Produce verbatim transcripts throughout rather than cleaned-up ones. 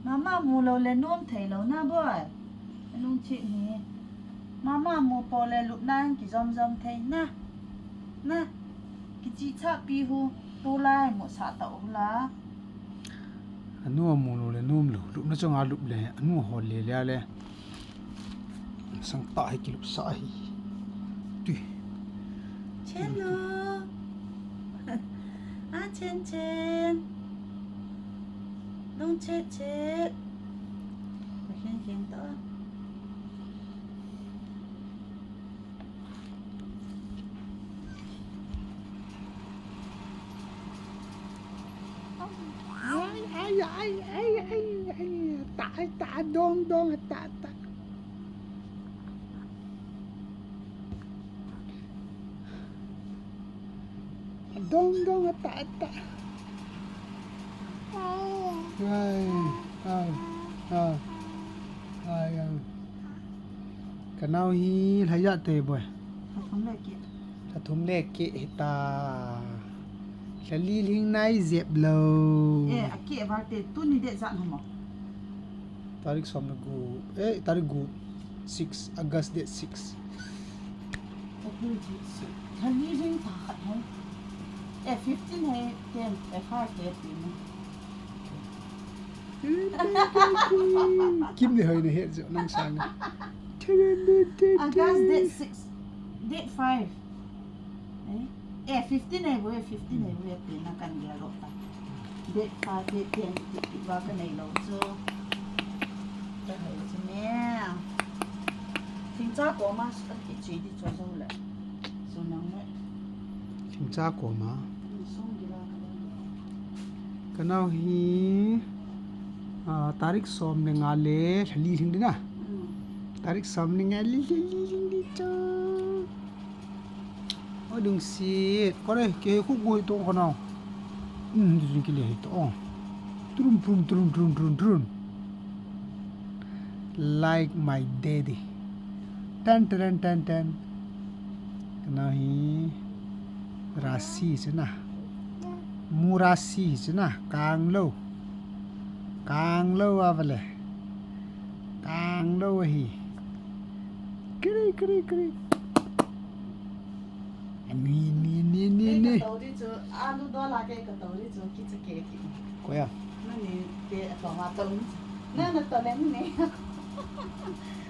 Mama mu lou le nom thei lou na boi. Lungthim hi. Mama mu po le lupna in kijom jom thei na. Na. Kichi cha pi hu. Tulai mu sa ta u la. Anu mu lou le nom lou. Lupna chunga lup le. Anu ho le le le. Sang ta hi kilup sa hi. Tui. Chen lo. A chen chen. Long che che. Chen chen to. Ai, ai, ai, ai, ai, ai, ta, ta, dong, dong, ta, ta. Dong, dong, ta, ta. Ai, ai, ai, ai, ai. Ka nau hi lha ijat te boi. Lha thum le keh. Lha thum le keh hita. Lha li lhing nai jep lou. Eh, a keh val te tuni date ijat ham? Tarik som le gup. Eh, tarik gup. Six, August date six. April date six. Lha li lhing ta khat ham? Eh, fifteen hai, ten, eh, five te pi na. Kim le hoi na het jo nang sang. August date six, date five. Eh? Eh, fifteen eh, boy, fifteen eh, boy, pi na kan dia lo ta. Date five, date ten, date five ka nei lo chu. Ka hoi chu ne. Thingcha koma, ka kichi di chu zo le. Chu nang le. Thingcha koma. Ka nau hi, ah, tarik som le nga le lha li lhing di na. Tarik som le nga le lha li lhing di chu. Oi, lungset. Kore, kei khu goi to ka nau. Hmm, tu jing kile to. Trum, trum, trum. Like my daddy. Tan, tan, tan, tan. Ka nau hi rasi chu na. Mu rasi chu na. Kang lou. Kang lou a vale. Kang lou hi. Kiri, kiri, kiri. Ni, ni, ni, ni, ni. Ka to di chu, alu do la ke ka to di chu, ki chu ke ki. Ko ya. Na ni te to ma to ni. Na na to le ni.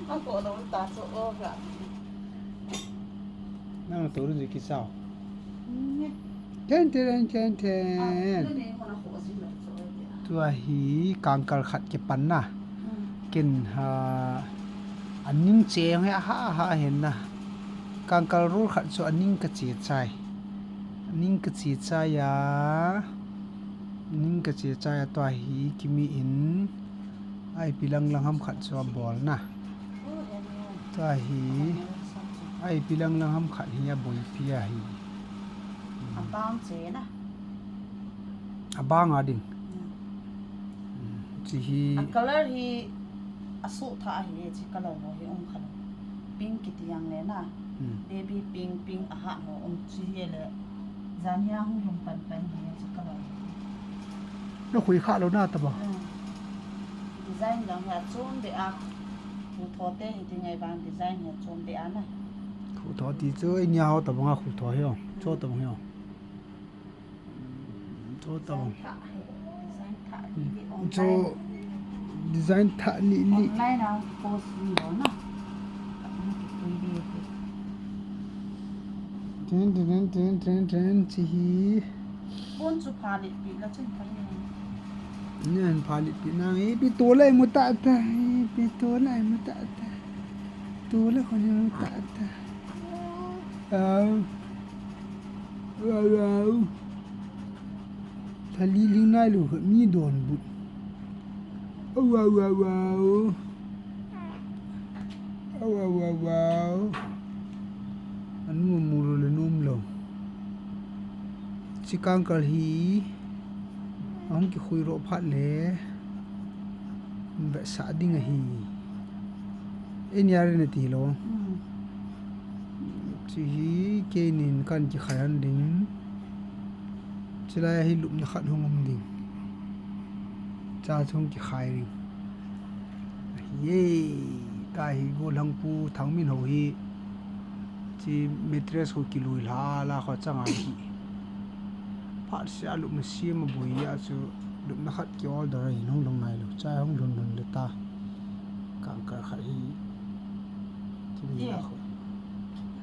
A ko lo ta chu o ga. Na na to di ki sao. Ni. Ten, ten, ten, ten. Tua hi kangkal khat kipan na. Ken ha, aning che hong hi aha, aha hen na. Kangkal rul khat chu aning ka che chai. Aning ka che chai a. Aning ka che chai a tua hi kimi in. Ai pi lang lang ham khat chu abol na. Tua hi. Ai pi lang lang ham khat hi aboipi a hi. Abang che na. Abang a ding. Hmm. Hmm, chi hi. A color hi a so tha hi, chi color ho hi um khan. Pink kiti ang le na. Hmm. Baby pink, pink a ha ho um chi hi le. Jan hi a hung lum pan pan hi chi color. Na khui kha lo na ta ba. Hmm. Design dang hi a chom be a. Khu tho te hi ti ngai bang design hi a chom be a na. Khu tho ti chu i nia ho ta bang a khu tho hi o. Cho ta bang hi o. Cho tong. Cho design tha ni ni. Online a post ni lo na. Tin, tin, tin, tin, tin, tin, chi hi. Pon chu pha le pi la chen kai ni. Nen pha le pi na, e pi to lai mu ta ta, e pi to lai mu ta ta. To lai ko ni mu ta ta. Au. Au, au. Lha li ling nai lou, mi don but. Au, au, au, au. Au, au, au, au. Anu mu lou le nom lou. Chi kangkal hi. Ahung kikhui ro phat le. Vetsah ding ahi. Ei nia rin ati lou. Mm. Chi hi keinin kan kikhai han ding. Chulai hi lupna khat hung um ding. Cha chung kikhai ring. Ye, ta hi golhang pu Thangminho hi. Chi mattress ho kilui lha la kho changa hi. Phat sia lupna siam a bui a chu lupna khat ki order a hin hung lhung nai lo. Cha hung lhun lhun le ta. Kangkal khat hi. Kimina kho.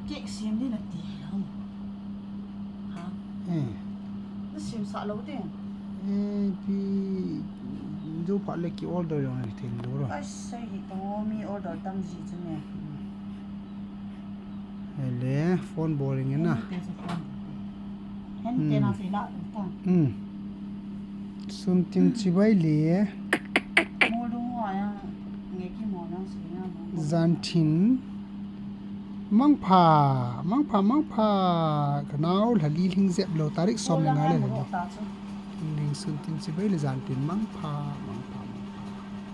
Cake siam ding nati lo. Ha? Eh. Na siam sah lo ding. Eh, pi, jo phat le ki order jong le thei lo ro. Ai, sei hi to mi order tam ji chu ne. Hele, phone bol ring na. Hen te na sei la ta. Hmm. Sun tin chibai le. Mo lu mo ya nge ki mo na sei na mo. Jan tin. Mangpha, mangpha, mangpha. Ka nao lha li lhing jep lo tarik som le nga le lo. Ling sun tin chibai le jan tin mangpha, mangpha.